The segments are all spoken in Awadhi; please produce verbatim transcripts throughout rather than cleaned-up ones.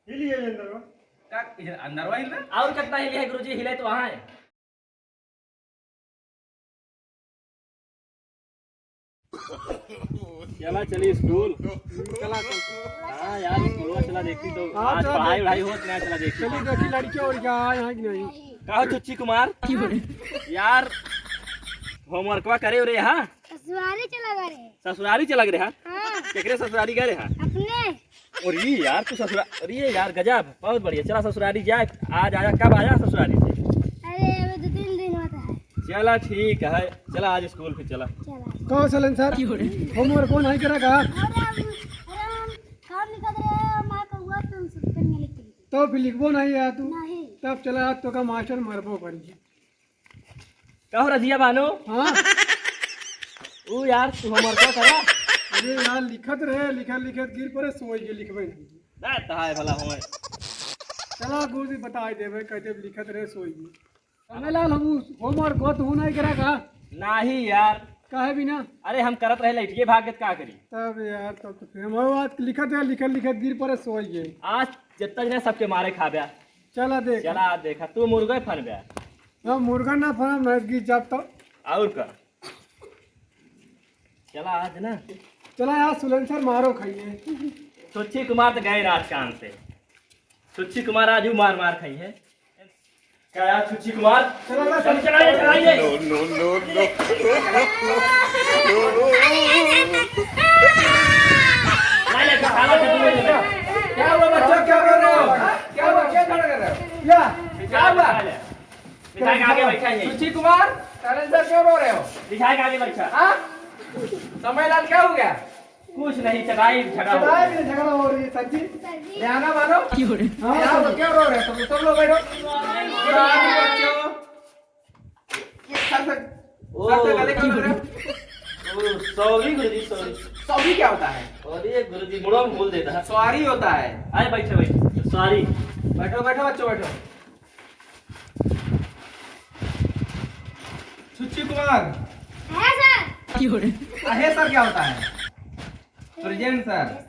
हिल गया ये अंदर। का इधर अंदर वा हिल रहा? और कितना हिल है गुरुजी, हिले तो वहाँ है। चला चली स्कूल। चला, चल। हाँ यार, स्कूल चला देखी तो हाँ, आज चला पढ़ाई देख। वढ़ाई होत ना, चला देखी। चली देखी लड़की और क्या आए हैं कि नहीं। का हो छुच्छी कुमार? यार, होमवर्कवा करे रे, हाँ? ससुरारी चला गए रहे। ससुरारी चला गए रहे, हाँ? हाँ। केकरे ससुरारी गए रहे, हाँ? अपने। और ये यार, तू ससुरा-, अरे यार, गजब, बहुत बढ़िया। चला ससुरारी जाए, आज आया, कब आया ससुरारी से? अरे, अभी दो तीन दिन होता है। चला ठीक है, चला आज स्कूल फिर चला। चला। कहो सलेंसर, होमवर्क कौन है करा का? अरे हम, अरे हम काम लिखत रहे, माँ कहुआ तो हम सब करने लिख के। तो फिर लिखबो नहीं यार तू? नहीं। तब चला आज तो का मास्टर मरबो करी। का हो रजिया बानो? हाँ। ऊ यार, तू होमवर्क करा। अरे यार, लिखत रहे, लिखत लिखत गिर पड़े, सोई के लिखबे नहीं। ना तहाय भला होए। चला गुरुजी बताई देबे, कहते लिखत रहे, सोई के। समय लाल, हम होमवर्क को तू नहीं करा का? नहीं यार। काहे बिना? अरे हम करत रहे, लइटिए भाग गत, का करी? तब यार, तब तो फिर हम आज लिखत रहे, लिखत लिखत गिर पड़े, सोई के। आज जितना जने सबके मारे खाब्या। चला देख। चला देखा, तू मुर्गा फन बे। ना मुर्गा ना फना, मैं गिर जाब तो। और का? चला आज ना। चला यार, सुलेंसर मारो खाइए। छुच्छी कुमार तो गए रात काम से। छुच्छी कुमार आज भी मार मार खाई है। क्या यार छुच्छी कुमार? चला ना, चल, चला, चला, चला। No, no, no, no। नहीं, नहीं, खाना खत्म हो गया। क्या हुआ बच्चों, क्या रो रहे हो? हाँ? क्या हुआ, क्या खड़ा कर रहे हो? या। क्या हुआ? बिठा के आगे बैठा है। सुची कुमार, सलेंसर क्यों रो रहे हो? बिठा के आगे बैठा। हाँ? समय लाल क्या हो गया? कुछ नहीं, चटाई झगड़ा हो चटाई गया। में झगड़ा हो रही है, सर जी। रेहाना मानो। क्यों रे? हाँ, क्या सर। हो, क्यों रो रहे हो? तुम सब लोग बैठो। सारी बच्चों। ये सर से, ओ। सर से गले क्यों लग रहे हो? ओ, sorry गुरुजी, sorry। Sorry क्या होता है? और ये गुरुजी, मुड़वा में बोल देता है। Sorry होता है। आए, बैठो, बैठो। Sorry। बैठो, बैठो, बच्चों, बैठो। छुच्ची कुमार। है सर। क्यों रे? आहे सर क्या होता है? Present sir.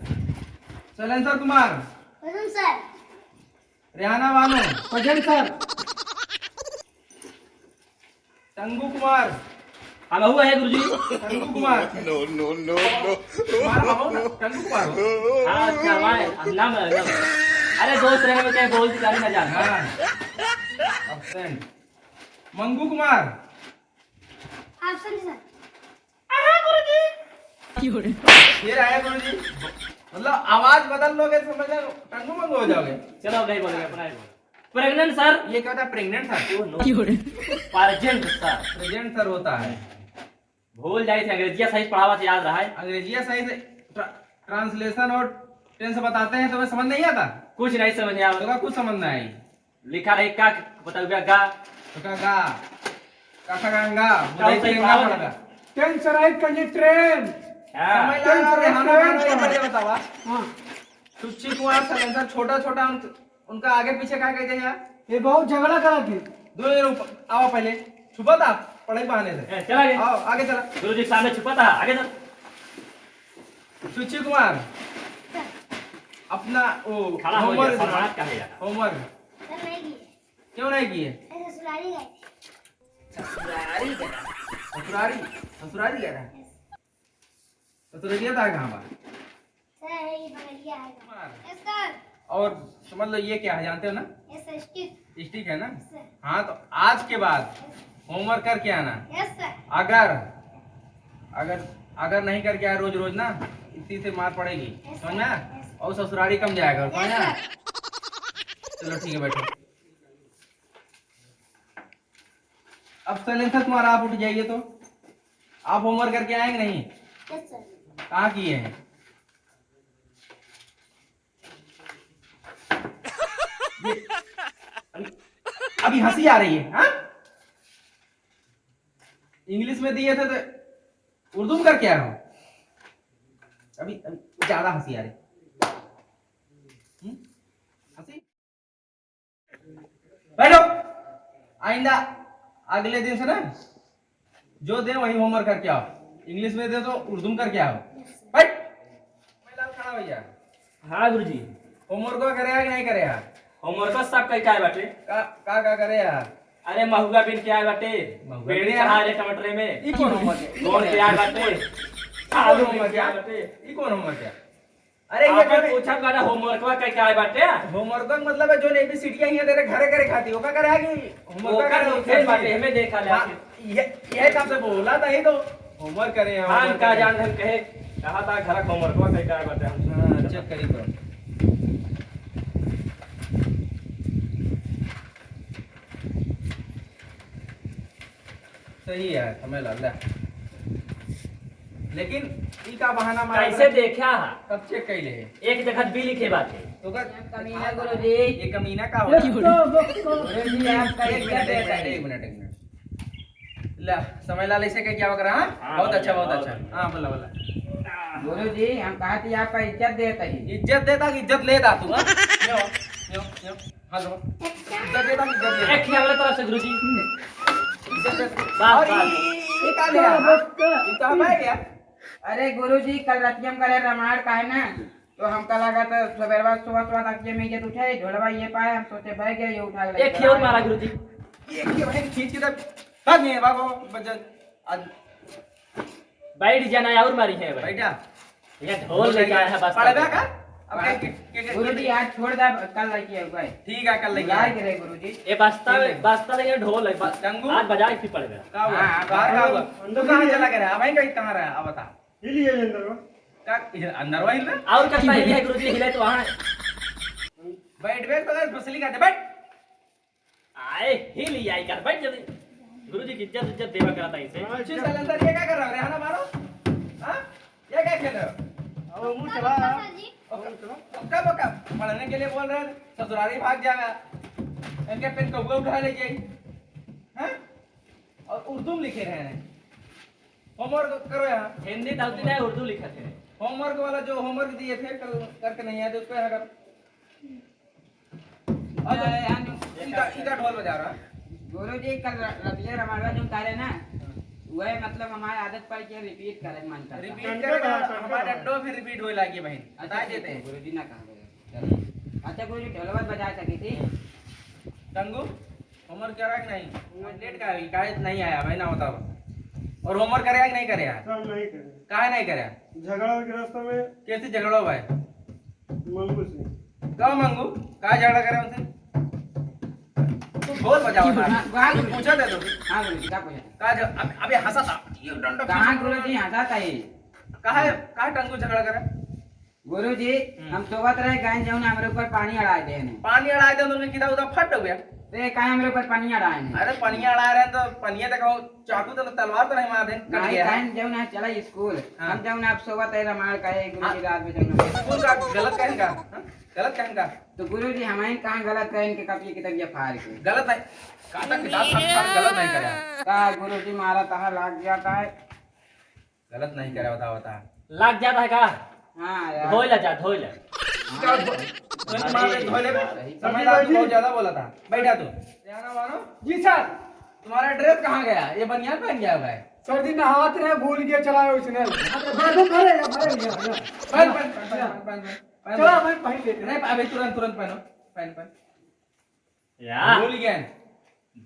Silencer Kumar. Present sir. Rehana Bano. Present sir. टंगू कुमार। हम हुआ है गुरुजी। टंगू Kumar. No, no, no, no। Kumar हो ना? टंगू कुमार हो। हाँ, अच्छा, वाह, नाम है, नाम। अरे, दोस्त रहने में क्या बोल दी, जाने ना जान। हाँ। Absent। मंगू कुमार। Absent sir. अरे गुरुजी। क्यों रे? फिर आया गुरुजी। मतलब आवाज बदल लोगे, समझ लो, टंगू मंगू हो जाओगे। चलो, नहीं बोलेंगे, अपना ही बोलो। Pregnant sir. ये क्या होता है, pregnant सर? Oh, no। क्यों रे? Present sir. Present सर होता है। भूल जाए थे, अंग्रेजिया सही पढ़ावा से याद रहा है। अंग्रेजिया सही से ट्रा-, translation और tense बताते हैं, तुम्हें समझ नहीं आता? कुछ नहीं समझ में आवा। तो का कुछ समझ नहीं आई? लिखा रही का, बताओ क्या, गा। तो का गा? का खा गंगा, का मुझे सही ट्रेन ना पढ़ा पड़ेगा। Tense रही कहीं ट्रेन। हाँ। समय लगा रहा है, खाना खाना है, पहले बतावा। हाँ। सुच्ची कुमार सलेंसर छोटा छोटा उन-, उनका आगे पीछे का कहते हैं यार? ये बहुत झगड़ा करा थी। दो जन ऊपर, आओ पहले। छुपा था, पढ़ाई बहाने से। ए, चला गया। आओ, आगे चला। गुरुजी सामने छुपा था, आगे चल। सुच्ची कुमार, अपना वो खड़ा हो homework गया, बना। सामान का है यार? Homework। सर, नहीं किए। क्यों नहीं किए? अरे, ससुरारी गए थे। ससुरारी गया? ससुरारी? ससुरारी गया था? Yes। ससुरारिया था कहाँ बा? सर, ये बगलिया है। कुमार। Yes, sir। और समझ लो, ये क्या है, जानते हो ना? Yes, sir, stick। Stick है ना? Yes, sir। हाँ, तो आज के बाद Yes। Homework करके आना। Yes, sir। अगर, अगर, अगर नहीं करके आए रोज रोज ना, इसी से मार पड़ेगी, Yes, समझ में sir। आया? Yes। और ससुरारी कम जाएगा, समझ में Yes, आया? Sir। चलो ठीक है, बैठो। अब सलेंसर कुमार, आप उठ जाइए तो। आप homework करके आए कि नहीं? Yes, sir। कहाँ किए हैं? ये, अभी, अभी हंसी आ रही है, हाँ? English में दिए थे तो उर्दू में करके आए हो? अभी, अभी ज्यादा हंसी आ रही। हम्म? हंसी? बैठो। आइंदा अगले दिन से ना जो दे वही homework करके आओ। English में दे तो उर्दू में करके आओ। बैठ। महिला खड़ा भैया। हाँ गुरुजी। Homework करे है कि नहीं करे है? Homework सब कई काय बाटे। का, का, का करे है? अरे महुआ बीन के आए बाटे। महुआ बेड़ी बीन चढ़ा आए? रे टमाटरे में। ई कौन homework है? ई कौन कौन के है? आए बाटे? ई कौन आलू बीन homework के आए है? बाटे। ई कौन homework है? अरे ये आपन करे पूछत बाटे homework वा कई काय बाटे? Homework का मतलब है जो A B C D यहाँ तेरे घरे घरे खाती, ओका करे है कि homework ओका का तो खेल बाटे, हमें देखा ले हाँ, आके। ये, ये कब से बोला था, ये तो homework करे हैं, हम homework का करे। जान हम कहे, कहा था घर homework वा कई काय बाटे हम। हाँ, check करी तो। सही है, समय ला ले। लेकिन ई का बहाना मारा कैसे था? देखा है? कब check कैले है? एक जगह B लिखे बाटे। तो का कमीना गुरुजी। ये कमीना का हो? गुरुजी, आपका एक minute, एक minute, एक minute। ला, समय लाल ऐसे कह क्या वगैरह, हाँ? हाँ, बहुत अच्छा, बहुत अच्छा। हाँ, बोला, बोला। गुरुजी, हम कहा थी आपका इज्जत देता ही। इज्जत देता कि इज्जत लेता तू, हाँ? यो, यो, यो। हेलो। इज्जत देता कि इज्जत लेता? एक ही हमारे तरफ से गुरुजी। इज्जत देता। बस, और बस। ये, ये, ये का ले आया? ये तो हमारे क्या? अरे गुरुजी, कल रतिया में करे रामायण का है ना? तो हमका लगा तो सबेरवा सुबह सुबह तक ये में इज्जत उठे, ढोलवा ये पाए, हम सोचे बह गया, ये उठा ले। एक ही और मारा गुरुजी। एक ही भाई खींच के तो, बाद में बाबू, बज-, आज बैठ जाना और मारी है भाई। बैठा। ये ढोल लेके आया है बस पढ़बे का? अब हाँ। के, के, के, गुरुजी, आज छोड़ दे, कल लेके आऊंगा। ठीक है, कल लेके बुलाए आए। के रहे गुरुजी। ये बस्ता, ठीक है। बस्ता लेके ढोल है, बस टंगू? आज बजाए फिर पढ़बे। का हुआ? हाँ, बाहर का हाँ। हुआ? तू कहाँ चला गया? अब कहीं कहाँ रहा? अब बता। हिल गया ये अंदरवा। का, ये अंदरवा हिल रहा? और का हिल है गुरुजी, हिले तो वहाँ। बैठ, बैठ, तो बस, बस लिखा दे, बैठ। आए, हिल आई कर, बैठ जल्दी। गुरुजी की इज्जत, इज्जत देवा करता इसे। हाँ, अच्छी इज्जत। साले अंदर ये क्या कर रहा है? रेहाना मारो। हाँ? ये क्या खेल रहे हो? अब मुंह चला। अब, अब कब, अब कब पढ़ने के लिए बोल रहे हैं, ससुरारी भाग जाएगा। इनके पेन कौआ उठा ले जाई। हाँ? और उर्दू में लिखे रहे हैं। Homework करो यहाँ। हिंदी डालती नहीं, उर्दू लिखा थे। Homework वाला जो homework दिए थे, कल करके नहीं आए थे, उसको यहाँ करो। और तो इधर, इधर ढोल बजा रहा है। गुरुजी, कल र-, रतिया रमाड़वा जो करे ना, हाँ। वह मतलब हमारे आदत पड़ के repeat करे मन करता। Repeat करे ना, हमारे डंडो भी repeat होए लागी बहन। अच्छा, बता ठीक देते है, हैं। गुरुजी ना कहा गया। चलो। अच्छा, गुरुजी ढोलवा बजा सकी थी। टंगू, homework करा कि नहीं? Complete का है, काहे नहीं आया भाई, ना बताओ। और homework करेगा कि नहीं करेगा? सब नहीं करे। काहे नहीं करे? झगड़ा के रास्ता में। कैसे झगड़ा हुआ है? मंगू से। का मंगू? का झगड़ा करे उनसे? तू ढोल बजाओ ना। हाँ, हाँ, तू गुरुजी। पूछा दे तो। हाँ, गुरुजी, का पूछा? का झ-, अब, अबे हंसा था। ये डंडा कहाँ खींच गुरुजी हंसा था ये? काहे, काहे टंगू झगड़ा करे? गुरुजी, हम्म। हम सोवत रहे, गैन जौन हमरे ऊपर पानी अड़ाए देने। पानी अड़ाए देने, उनमें किधर उधर फट हो गया। तो ये काहे हमरे ऊपर पानी अड़ाए ने? अरे, पनिया अड़ाए रहे तो पनिया देखो, चाकू तो, तलवार तो नहीं मार दे, कट नहीं, गया। गैन जौन है, चला स्कूल। हाँ। हम जौन आप सोवत है, रमाड़ का है, गुरुजी हाँ। रात में जौन। स्कूल का गलत कहें का? हाँ? गलत कहें का? तो गुरुजी, हमारे कहाँ गलत कहें के कॉपी किताबिया फाड़ के? गलत है। काटा किताब फाड़, फाड़ गलत नहीं करे। का गुरुजी, मारा तहा लाग जाता है। गलत नहीं करे, बता, बता। लाग जाता है का? हाँ यार। धोइला जा, धोइला। का धो-, धोइला मार दे, धोइला। सही। समझ ला, तू बहुत ज्यादा बोला था। बैठा तू। क्या नाम मानो? जी सर। तुम्हारा dress कहाँ गया? ये बनियान पहन गया हुआ है। सर जी, नहात रहे, भूल गया, चला उसने। बाथरूम भरे, भरे, भरे। पहन, पहन, पहन, पहन, पहन, पहन। चलो, मैं पहन लेते हैं। नहीं, अभी तुरंत, तुरंत पहनो। पहन, पहन। यार, भूल गए।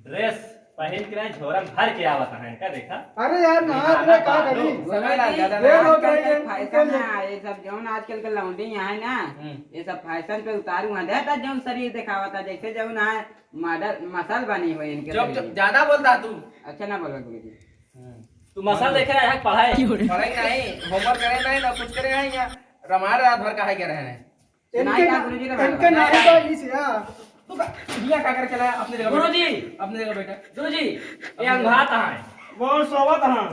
Dress पहन के ना झोरा में भर के आवत है, का देखा? अरे यार, नहा निकाला ले, का बालो। करी? समय लग जाता देर हो गई है। Fashion है, ये सब जौन आजकल के लौंडी यहाँ है ना, हम्म। ये सब fashion पे उतारू हैं। देखता जौन शरीर दिखावता, जैसे जौन है, model, मसल बनी हुई इनके जब, शरीर। जब ज्यादा बोलता तू। अच्छा ना बोला गुरुजी। हम्म। तू मसल देखे रहा है, पढ़ाई। पढ़ाई नहीं, homework करे नहीं, ना कुछ करे हैं, या रामायण रात भर का है क्या रहे हैं? इनके नहीं, ना, गुरुजी ने इनके बताया। नहीं तो इस, हाँ। तू का, दुनिया का कर चला है? अपनी जगह बैठा। गुरुजी। अपनी जगह बैठा। गुरुजी, ये अंघात है। वो सोवत है,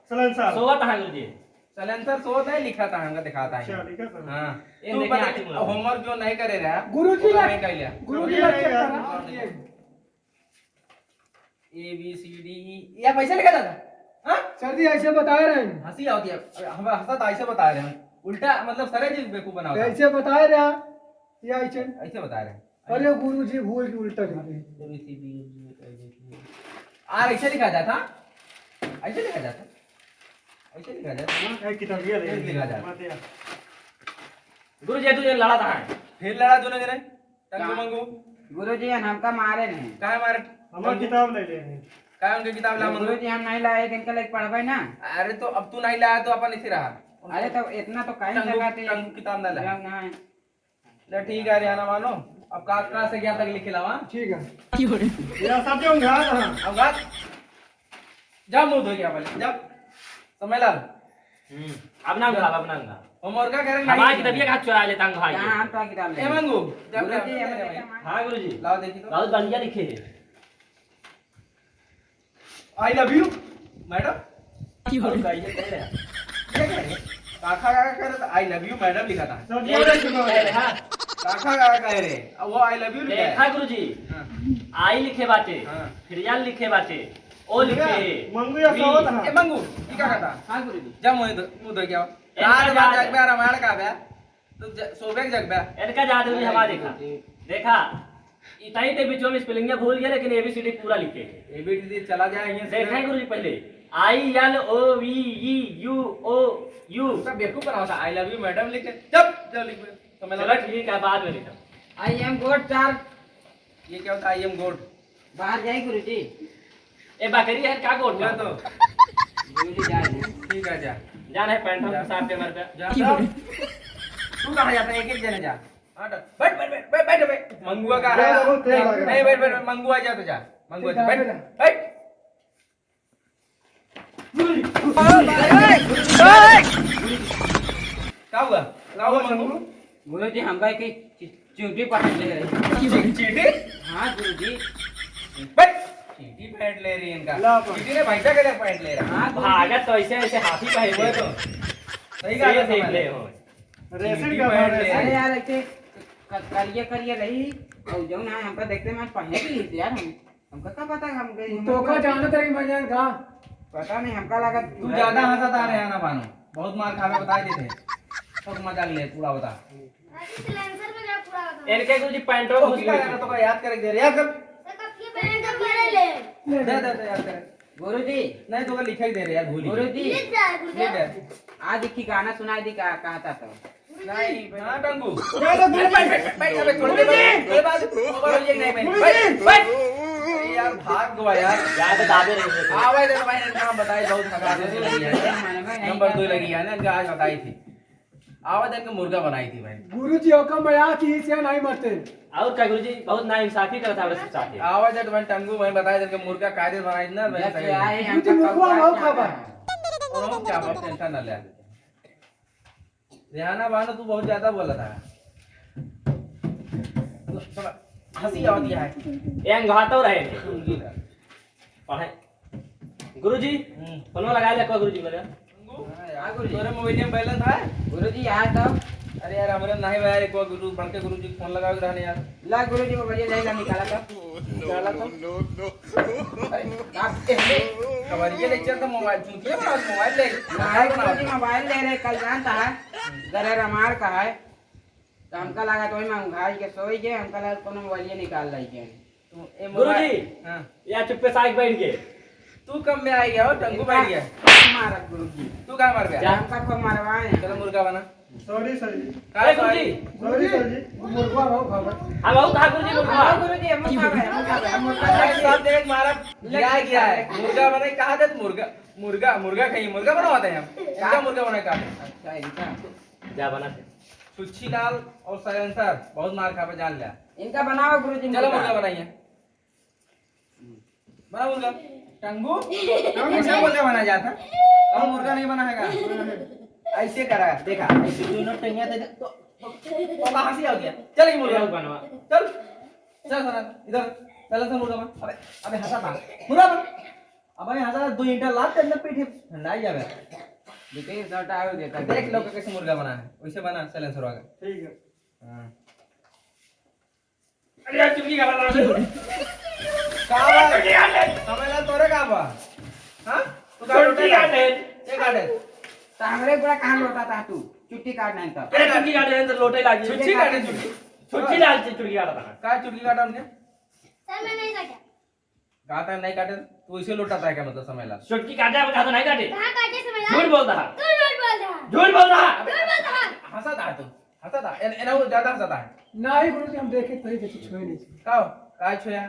silencer। सोवत है गुरुजी। Silencer सोवत है, लिखा था, हमका दिखाता है। अच्छा, लिखा था। हाँ। ये तू देखिए, बता, आती बोला। Homework जो नहीं करे रहा, गुरुजी वो ला-, नहीं कर लिया। गुरुजी गुरुजी ला नहीं check यार। करा। A B C D E, ये आप ऐसे लिखा जाता? हाँ? सर जी, ऐसे बता रहे हैं। हंसी आती है। हम हंसा तो ऐसे बता रहे हैं। उल्टा, मतलब, सरे जी बेवकूफ बनाओ। ऐसे बता रहे हैं। ये ऐसे। ऐसे बता रहे हैं। अरे गुरु जी, भूल के उल्टा लिख दिए। A B C D E F G H I J K। R ऐसे लिखा जाता? ऐसे लिखा जाता? ऐसे लिखा जाता? हाँ, एक किताबिया ले ऐसे लिखा जाता। मत यार। गुरु जी, तू ये लड़ा था। ढेर लड़ा दोनों जने। टंगू का? मंगू। गुरुजी, हमका मारे नहीं। काहे मारे? हमार टंगू? किताब ले ले हैं। काहे उनके किताब ला तो मंगू? गुरुजी, हम नहीं लाए, इनके लेके पढ़बे ना। अरे तो अब तू नहीं लाया तो अपन इसे रहा। अरे तो इतना तो कहीं टंगू, सका थे। टंगू किताब ना ला। जब ना है। ले ठीक है, रेहाना बानो। अब का, का से क्या तक लिखे लावा? ठीक है। या सब जो घात है। अब घात। जा मुंह धो गया पहले, जा। समय लाल। हम्म, अब ना उंघाब, अब ना उंघाब। हम और का करेंगे? हमारी किताबिया का चुरा लेता हूँ भाई। कहाँ हम तो किताब ले? ए मंगू, जा गुरुजी, ले, ये ले, ले। हाँ गुरुजी। लाओ देखी तो। बहुत बढ़िया लिखे है। I love you, madam। की हो? और का ये कह रहे हैं? ये कह रहे हैं? काका काका कह रहे तो I love you, madam लिखा था। सब ये बोले देखो, कह रहे, हाँ। काका काका कह रहे, अब वो I love you लिखा है। देखा गुरुजी, हाँ। I लिखे बाटे, हाँ। फिर L लिखे बाटे, O लिखे। मंगू या भी। सावत, हाँ। ए मंगू, ये क्या कहता? हाँ गुरुजी। जा मुंह धो, मुंह धो के आओ। इनका रात भर जादू। जगबे, रामायण का बे। तो ज-, सोबे के जगबे। इनका जादू नहीं, हमारे देखा। देखा। इताई ते बीचों में spelling भूल गया, लेकिन A B C D पूरा लिखे। A B C D चला जाए, यहीं से। देखा है गुरुजी पहले। I L O V E U O U। उसका बेवकूफ बनाता, I love you, madam लिखे। जब, जब लिख। तो मैं चलो लगा ठीक है, बाद में लिखा। I am God, sir। ये क्या होता है, I am God? बाहर जाए गुरुजी। ए बकरी है का गोठ हुआ का? तो। गुरुजी जा रहे हैं। ठीक है, जा। जा रहे पैंट हम जा। साफ के मर पे। जा। तू कहाँ जाता है? एक एक जने जा। हाँ, तो बैठ, बैठ, बैठ, बैठ, बैठ, बैठ। मंगुआ का जा, है? बहुत तेज लग रहा है। नहीं, बैठ, बैठ, बैठ, मंगुआ जा तो जा। मंगुआ ठीक जा, है, बैठ, बैठ। बैठ। का हुआ? का हुआ, मंगू? गुरुजी, हमका एक ची-, चींटी पकड़ ले रहे। ची-, चींटी? हाँ, गुरुजी। बस, चींटी पकड़ ले रही है इनका। ला, चींटी ने भैंसा के लिए पकड़ ले रहा। हाँ, गुरुजी। भागत तो ऐसे, ऐसे हाथी पहले। वो तो। सही कहा था देख ले हो। रेसिंग चींटी का पकड़ ले रही है। अरे यार, ऐसे क-, करिया, करिया रही, और जौन है, हमका देखते में पहले भी यार हम हमका का पता, हम गए, तू हम तो का का जानत रही, मैं जान का? पता नहीं, हमका लगा तू ज्यादा हंसत आ रहे हैं ना बानो, बहुत मार खावे, बताई देते। सब मजाक ले, पूरा बता। अरे silencer में जा, पूरा बता। इनके गुरुजी पैंटवा ओ, घुस कितना गई। तो का याद करे दे रे, याद कर। सर, कब ये पैंट ले ले। दे, दे, दे, याद कर। गुरुजी। नहीं तो का लिखाई दे रे यार, भूल ही गए। गुरुजी। लिख दे, गुरुजी। लिख दे। आज एक ठिकाना सुनाई दी का, कहता तो। नहीं, हाँ, टंगू। चलो, बैठ, बैठ, बैठ, बैठ, अबे, थोड़ी देर बाद, थोड़ी देर बाद, ऊपर हो जाएगी, नहीं, बैठ, बैठ, बैठ। अरे यार, भाग गवा यार। यार, बता दे रहे थे। आवे दे तो भाई, इनका हम बताए, बहुत थका दे लगी है। नंबर दो लगी है ना, इनका आज बताई थी। आवे दे इनका मुर्गा बनाई थी भाई। गुरुजी, ओका मया की से नहीं मरते। और क्या गुरुजी, बहुत नाइंसाफी करता है सबके साथ। आवे दे तो भाई, टंगू भाई बताए दे इनका मुर्गा कायदे बनाई ना, भाई, सही है। गुरुजी, मुर्गा बहुत खाबा। और हम क्या बात, टेंशन ना ले। रेहाना बानो, तू बहुत ज्यादा बोला था। तो थोड़ा हंसी आवत है। ये अंगहातो रहे। पढ़े। गुरुजी, हम्म। फोनवा लगा ले, को गुरुजी मेरे। हाँ यार, तोरे मोबाइल में बैलेंस है? गुरुजी, यार तो। अरे यार, हमरे नहीं भाई, एक बार गुरु, बड़के गुरुजी को फोन लगावे रहने यार। ला गुरुजी, मोबाइल ले ला, निकाला था। निकाला था। अरे, आप पहले कवरिया ले चल तो मोबाइल, चूतिया बना, मोबाइल ले। नहीं, गुरुजी, मोबाइल ले रहे, कल जानता है, हम्म। गरे रमार का है, तो हमका लगा तो वही में उघाई के सोई गए, हमका लगा कोनो मोबाइल निकाल लाई गए। तू, ए, गुरुजी, मोबाइल, हाँ। या चुप्पे से आके बैठ गए। तू कम में आई गया हो, टंगू बैठ गया। मारा गुरुजी। तू कहाँ मर गया? जा हमका को मरवाए। चलो मुर्गा बना। Sorry sir जी। अरे गुरुजी। Sorry sir जी। मुर्गा हो खाबा। हाँ, बहुत था गुरुजी, मुर्गा। हाँ, गुरुजी, हम खा गए, हम खा गए, हम खा गए। अरे, सब देख मारा, गिरा गया है। मुर्गा बने, कहा दे मुर्गा, मुर्गा, मुर्गा कहीं, मुर्गा बनाते हैं हम। मुर्गा, मुर्गा बना कहा दे। अच्छा, इनका। जा बना दे। छुच्छी लाल और silencer, बहुत मार खाबे, जान ले। इनका बनाओ गुरुजी, चलो मुर्गा। मुर्गा बनाइए। बना मुर्गा। टंगू? टंगू? ऐसा मुर्गा बना जाता? और मुर्गा नहीं बना है का? ऐसे करा, देखा, ऐसे दोनों टंगिया दे दे, तो, तो, तो कहाँ से आ गया? चल ये मुर्गा बनवा। चल, चल सर, इधर, चल सर मुर्गा बन। अबे, अबे हंसा था। मुर्गा बन। अबे हंसा, दो ईंटा लाद, तेरे पीठ ठंडा ही जावे। देखिए, सर, टायर देता है। देख लो कैसे मुर्गा बना है, वैसे बना silencer वाला। ठीक है। हाँ। अरे यार, चुटकी काटा था। का बा? चुटकी काटे। समय ला तोरे का बा? हाँ? तू का चुटकी काटे? काटे। के काटे? तो हमरे पूरा कहाँ लोटा था तू? चुटकी काट नहीं था। अरे चुटकी काटे तो लोटे लागी। छुच्छी काटे, छुच्छी। छुच्छी डाल के चुटकी काटा था। का चुटकी काटा उनके? सर, मैं नहीं काटा। काटा नहीं काटे? तू इसे लोटा था क्या मतलब समय ला? चुटकी काटे, अब कहा तो नहीं काटे। कहाँ काटे समय ला? झूठ बोलता है। तू झूठ बोलता है। झूठ बोलता है। झूठ बोलता है। हंसा था तू। हंसा था, एन-, एन-, वो ज्यादा हंसा था। नाही गुरुजी, हम देखे तरी देखे छुए नहीं। का हो? काय छुआ?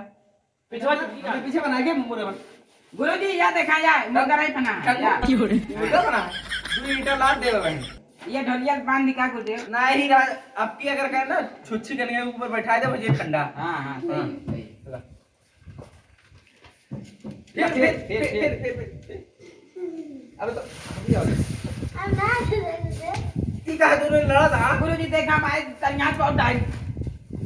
पीछे, पीछे बना के मुड़े बन। गुरुजी, या देखा या, मुर्गा नहीं बना, या। मुर्गा बना? तू ईंटा लाद देवे बहन। ये ढोलिया बांध दी का गुरुजी? नाही राज, अब की अगर कहे ना, छुच्छी कनिया के ऊपर बैठा दे, मुझे ठंडा। हाँ, हाँ, सही, हाँ। सही। चला। फिर, फिर, फिर, फिर, फिर, फिर। अबे तो, अभी आओ। ई काहे दोनों लड़ा था? गुरुजी, देखा, भाई, तनिया को डाल।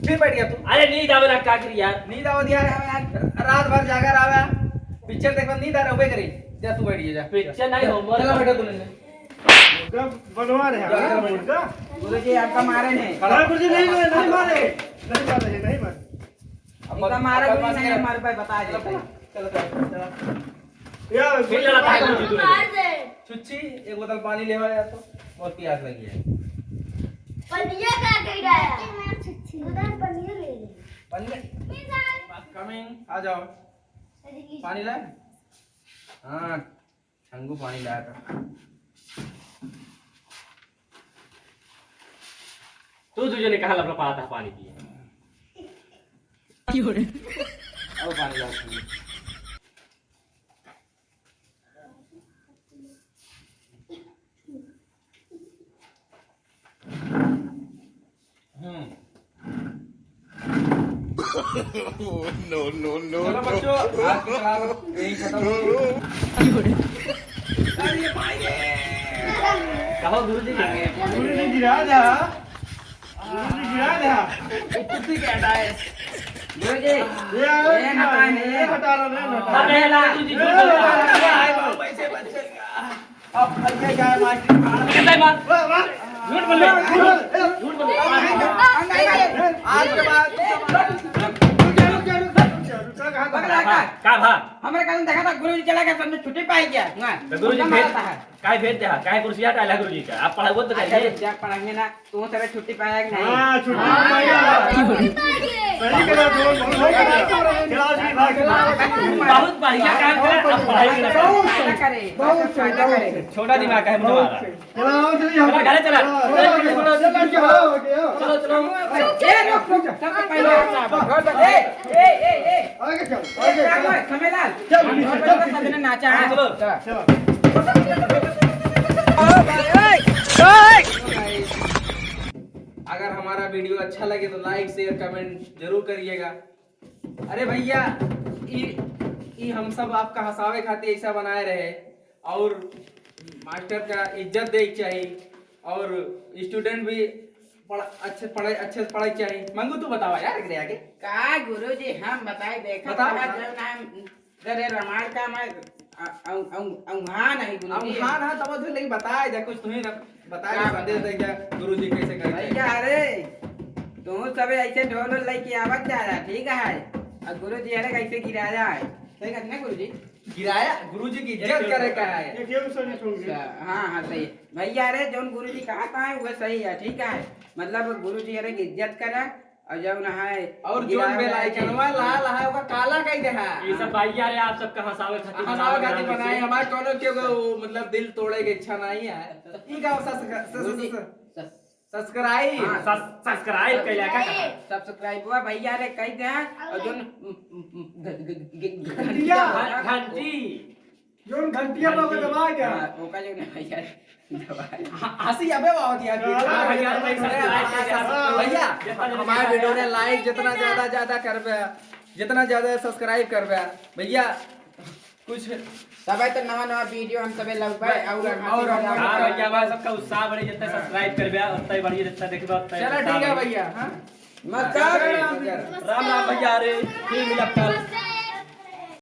फिर बैठ गया तू। अरे, नींद आवे ला, का करी यार? नींद आवे दिया। रात भर जागा रहा। पिक्चर देखबा, नींद आ रहा, उबे करी। जा, तू बैठ गया, जा। पिक्चर नहीं, जा, homework। चला, बैठा तू लेने। मुर्गा बनवा रहे हैं, चला, चला, मुर्गा। गुरुजी, आपका मारे नहीं। खड़ा। गुरुजी, नहीं मारे, नहीं मारे। नहीं मारे, नहीं मारे। अब इनका मारा भी नहीं, हमारे भाई बता देते हैं। चलो, चलो, चलो। यार, फिर लड़ा था गुरुजी तू। मार दे। छुच्छी, एक बोतल पानी ले आओ यार, तो बहुत प्यास लगी है। पनिया का कह रहा है? छुच्छी। उधर पनिया ले ले। पनिया? Coming, आ जाओ। अरे की पानी लाए? हाँ, छंगू पानी लाया था। तू तुझे ने कहा लपलपा था पानी पिए। अब पानी लाओ। हम्म। No, no, no, चलो no। बच्चों, आज की class यहीं खत्म होगी। अरे भाई रे। कहो गुरुजी के। गुरुजी गिरा दे, हाँ। गुरुजी गिरा दे, हाँ। ये कुर्सी के हटाए। गुरुजी, ये, ये हटा नहीं। ये हटा रहा, नहीं हटा। अरे ला, गुरुजी, ये गुरुजी। हटा रहा। अब भैया क्या है, मार के मार। कितना मार? वाह, वाह। झूठ बोल रहे। झूठ बोल रहे। आज के बाद रुक जा, रुक जा, रुक जा, रुक जा, रुक जा, कहाँ का? पगला का? का भा? हमरे कहन देखा था गुरुजी चला गया, सबने छुट्टी पाई गया। ना। तो गुरुजी हमका भेज, मारता है। काहे भेज दे हा? काहे कुर्सिया हटाइला गुरुजी का? आप पढ़ाबो तो अच्छा, करिए। रुक जा, पढ़ाएंगे ना। तू सब छुट्टी पाया कि नहीं? हाँ, छुट्टी हाँ, पाया। छुट्टी पाया। सही कहा, बोल, बोल, बोल। चलो, जी, भाग। बहुत बढ़िया काम करे, आप पढ़ाई के लिए। बहुत सही, बहुत सही, बहुत सही। छोटा दिमाग है बहुत हमारा। सही। चलो, आओ, चलिए, हम चला, घरे चला। चलो, चलो, चलो, चलो, चलो, चलो। चलो, चलो। ए, रुक, रुक, सबसे पहले आप आओ। ए, ए, ए, ए। आगे चल, ए, आगे चल। समझलाल। चल, पीछे, चल, पीछे। सबने नाचा है। चलो। चल। अगर हमारा video अच्छा लगे तो like, share, comment जरूर करिएगा। अरे भैया, ई, ई हम सब आपका हंसावे खातिर ऐसा बनाए रहे, और मास्टर का इज्जत दे के चाहिए, और student भी पढ़-, अच्छे पढ़े, अच्छे से पढ़े के चाहिए। मंगू, तू बतावा यार, एकरे आगे। का गुरुजी, हम बताई, देखा बता, था बता। जब नाम करे रमाड़ का मैं, अ-, अउ-, अउ-, अउहान है गुरुजी। अउहान है, तब तो लेकिन बताए दे, कुछ तुम्हें ना बताए का दे, संदेश बताए? दे क्या गुरुजी कैसे करते हैं? भैया, अरे, तू सबे ऐसे ढोल वोल लेके आवत जा रहा, ठीक है? और गुरुजी, अरे, कैसे गिराया है? सही कहते ना गुरुजी? गिराया, गुरुजी की इज्जत करे का है। ये केहू से नहीं छूट गया। अच्छा, हाँ, हाँ, सही है। भैया, अरे, जौन गुरुजी कहा था, वो सही है, ठीक है? मतलब, गुरुजी, अरे, की इज्जत करे, और जौन है, और जौन गिराया bell है, iconवा लाल है, ओका काला कई दे है। ये सब भैया रे, आप सबका हंसावे खातिर हंसावे बनावे खातिर वाला बनाए, से। हमारे कोनो के वो, मतलब, दिल तोड़े के इच्छा नहीं है। ई का सस-, सस-, सस-, सस-, subscribe। हाँ, सस-, subscribe कैला का कहा? Subscribe हुआ भैया रे, कई दे है, और जौन घ-, घ-, घ-, घ-, घ-, घंटिया। घं-, घंटी। जौन घंटिया पर ओके दबाए दे। हाँ, ओका जो नहीं यार, दबाए। ह-, हंसी अबे आवत यार। हाँ, यार, भाई, subscribe कर दे। भैया, जितना जल्दी हमारे video ने like जितना ज्यादा, ज्यादा करबे, जितना ज्यादा subscribe करबे, भैया, कुछ तबे तो नवा, नवा video हम सबे लौकबे और, और हम और हम हाँ, भैया, हमारे सबका उत्साह बढ़े, जितना subscribe करबे, उतना ही बढ़िए, जितना देखबे, उतना ही चलो, उत्साह ठीक है बढ़े। भैया, हाँ। नमस्कार। राम राम भैया रे, फिर मिलब कल।